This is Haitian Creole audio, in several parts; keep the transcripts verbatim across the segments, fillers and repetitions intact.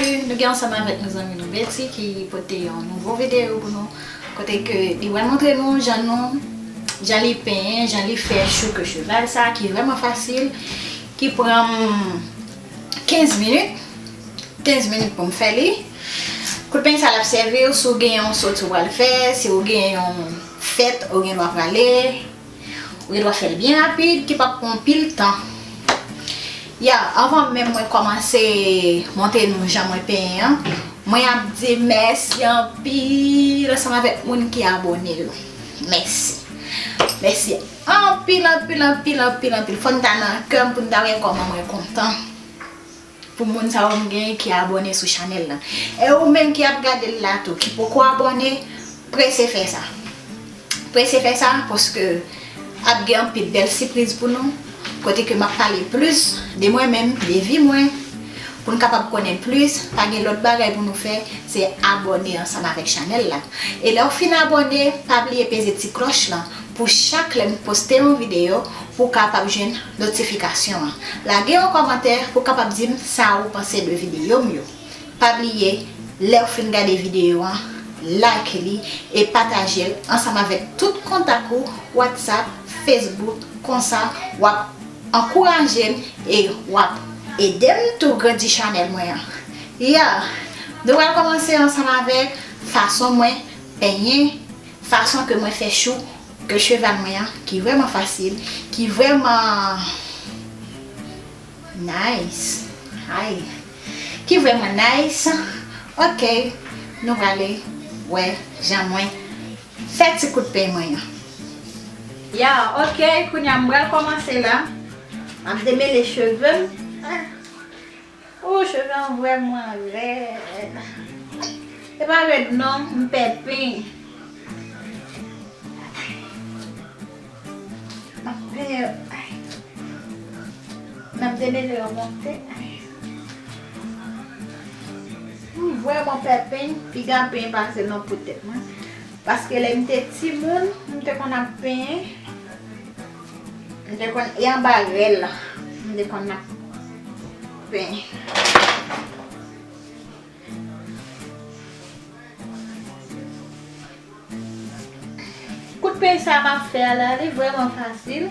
Nou gen ansanm avèk nou zanmi nou Betty ki pote yon nouvo videyo pou nou. Kote ke li pral montre nou jan nou, jan li penyen, jan li fè chou ke cheval sa, ki vrèman fasil, ki pran m kenz minit. Kenz minit pou m fè li. Kout peny sa l ap sèvi w si w gen yon soti w pral fè, si w gen yon fèt ou gen dwa prale. Ou gen dwa fè l byen rapid, ki p ap pran anpil tan. Ya, anvan menm mwen kòmanse montre nou jan mwen penyen an, mwen ap di mèsi anpil ansanm avèk moun ki abòne yo. Mèsi. Mèsi anpil, anpil, anpil, anpil, anpil. Fò n ta nan kè m pou n ta wè kòman mwen kontan pou moun sa yo m genyen ki abòne sou chanèl la. E ou menm ki ap gade l la tou, ki poko abòne, prese fè sa. Prese fè sa, paske ap gen anpil bèl sipriz pou nou, kote ke m ap pale plis de mwen menm, de vi mwen, pou n kapab konnen plis. Pa gen lòt bagay pou nou fè, se abòne ansanm avèk chanèl la. E lè w fin abòne, pa bliye peze ti klòch lan, pou chak lè m poste yon videyo, pou w kapab jwenn notifikasyon an. Lage yon kòmantè pou w kapab di m sa ou panse de videyo m yo. Pa bliye, lè w fin gade videyo an, like li e pataje l ansanm avèk tout kontak ou, WhatsApp, Facebook, konsa w ap ankouraje m e w ap ede m tou grandi chanèl mwen an. Ya, nou pral kòmanse ansanm avèk fason mwen penyen, fason ke mwen fè chou ke cheval mwen an, ki vrèman fasil, ki vrèman nice. Ay. Ki vrèman nice. Ok, nou prale wè jan mwen fè ti kout peny mwen an. Ya, ok, kounye a m pral kòmanse la. M ap demele cheve m. Ah. Oh, cheve an vrèman rèd. Se pa rèd non, m pè peny. M ap pè, ay. M ap demele yo monte. Ay. M vrèman pè peny, piga peny pase nan po tèt mwen. Paske lè m te timoun, m te konn ap penyen. M te konn, e anba rèl la, m te konn ap penyen. Kout peny sa m ap fè a la, li vrèman fasil.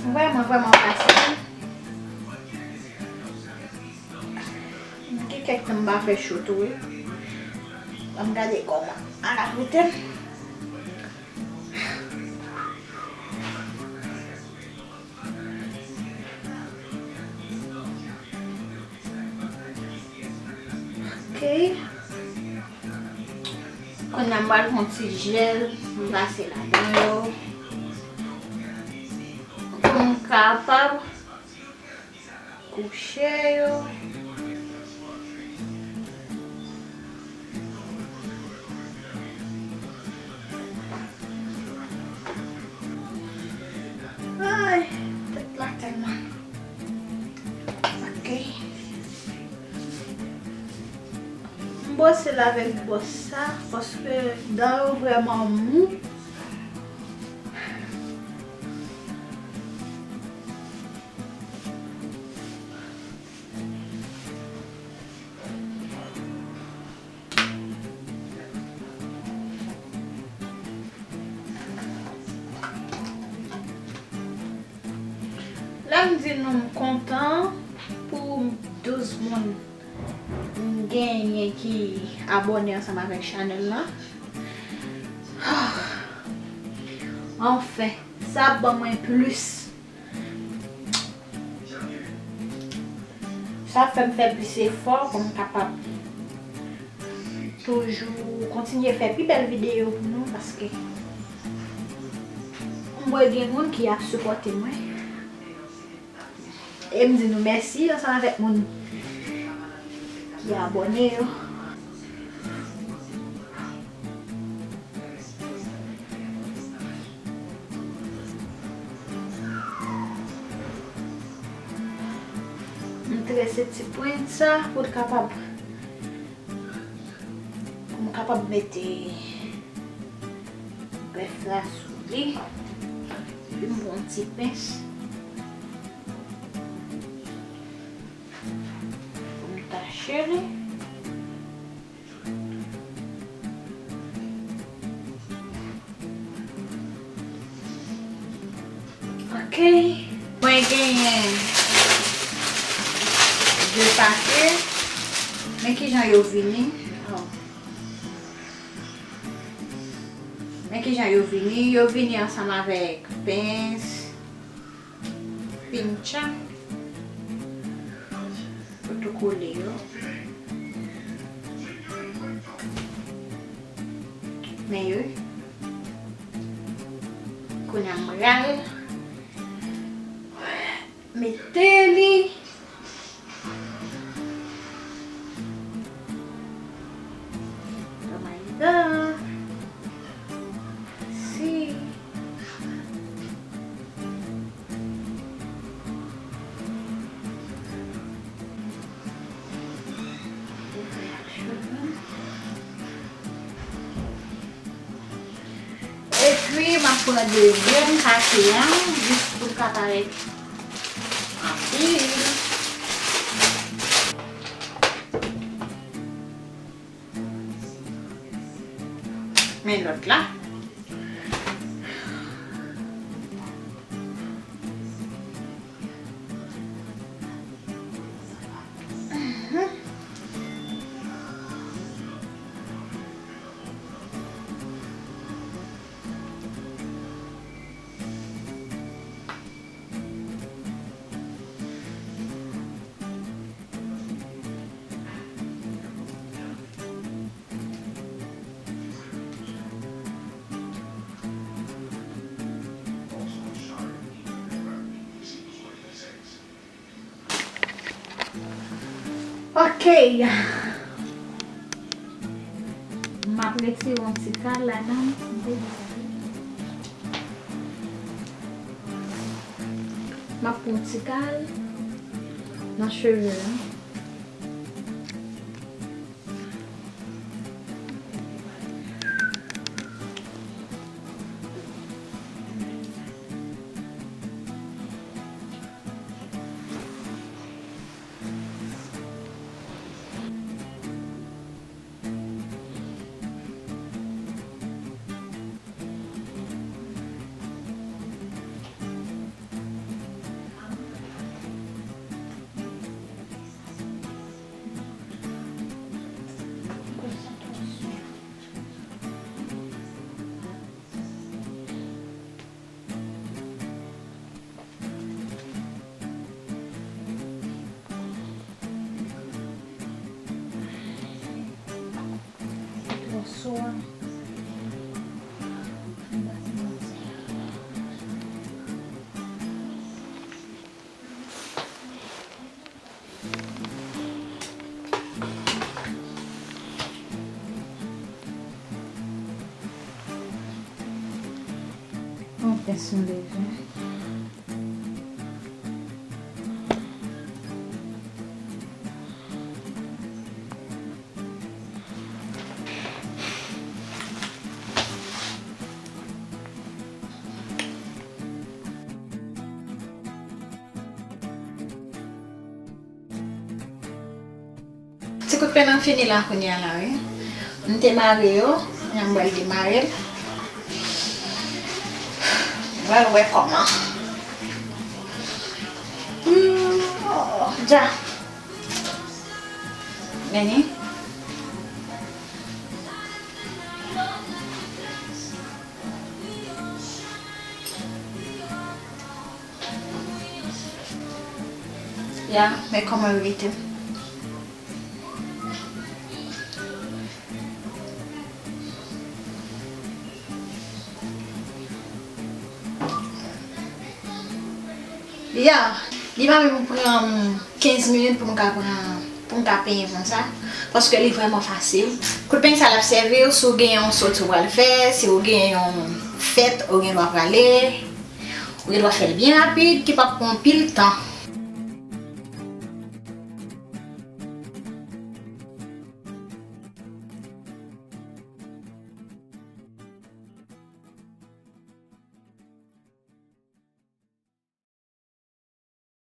Vrèman, vrèman fasil. Gen kèk tan m pa fè chou tou, wi. Ban m gade kòman. Ala koute m. Ok. Kounye a m pral pran ti jèl, m pase ladan yo. Pou m kapab kouche yo. Ay, tèt la tèlman. Ok. M bwose l avèk bwòs sa, paske dan yo vrèman mou. Lè m di nou m kontan pou douz moun m genyen ki abòne ansanm avèk chanèl lan. Anfen, sa ap ban mwen plis. Sa fè m fè plis efò pou m kapab toujou kontinye fè pi bèl videyo pou nou, paske m wè gen moun ki ap sipòte mwen. E m di nou mèsi ansanm avèk moun ki abòne yo. M trese ti pwent sa pou l kapab, pou m kapab mete grèf la sou li. Epi m pran ti pens. Cheri. Ok. Mwen genyen de pakè. Men kijan yo vini. Oh. Men kijan yo vini. Yo vini ansanm avèk pens, pintya, otokole yo. Men yo. Kounye a m pral mete li. Oh my God. Si. Epi, m ap pran dezyèm pakè a, jis pou l ka parèt anpil. Men lòt la. Ok. M ap retire yon ti kal ladan. M ap pran yon ti kal nan cheve a. Twò so a. Yon pens nou bezwen. Ti kout pen an fini la kounye a la, wi. M te mare yo, kounye a m pral demare l. M pral wè kòman. Hmm, oh, dja. Vini. Ya, men kòman yo rete. Ya, li pa menm pran kenz minit pou m ka pran, pou m ka penyen konsa, paske li vrèman fasil. Kout peny sa l ap sèvi w si w gen yon soti w pral fè, si w gen yon fèt ou gen dwa prale, ou gen dwa fè l byen rapid, ki p ap pran anpil tan.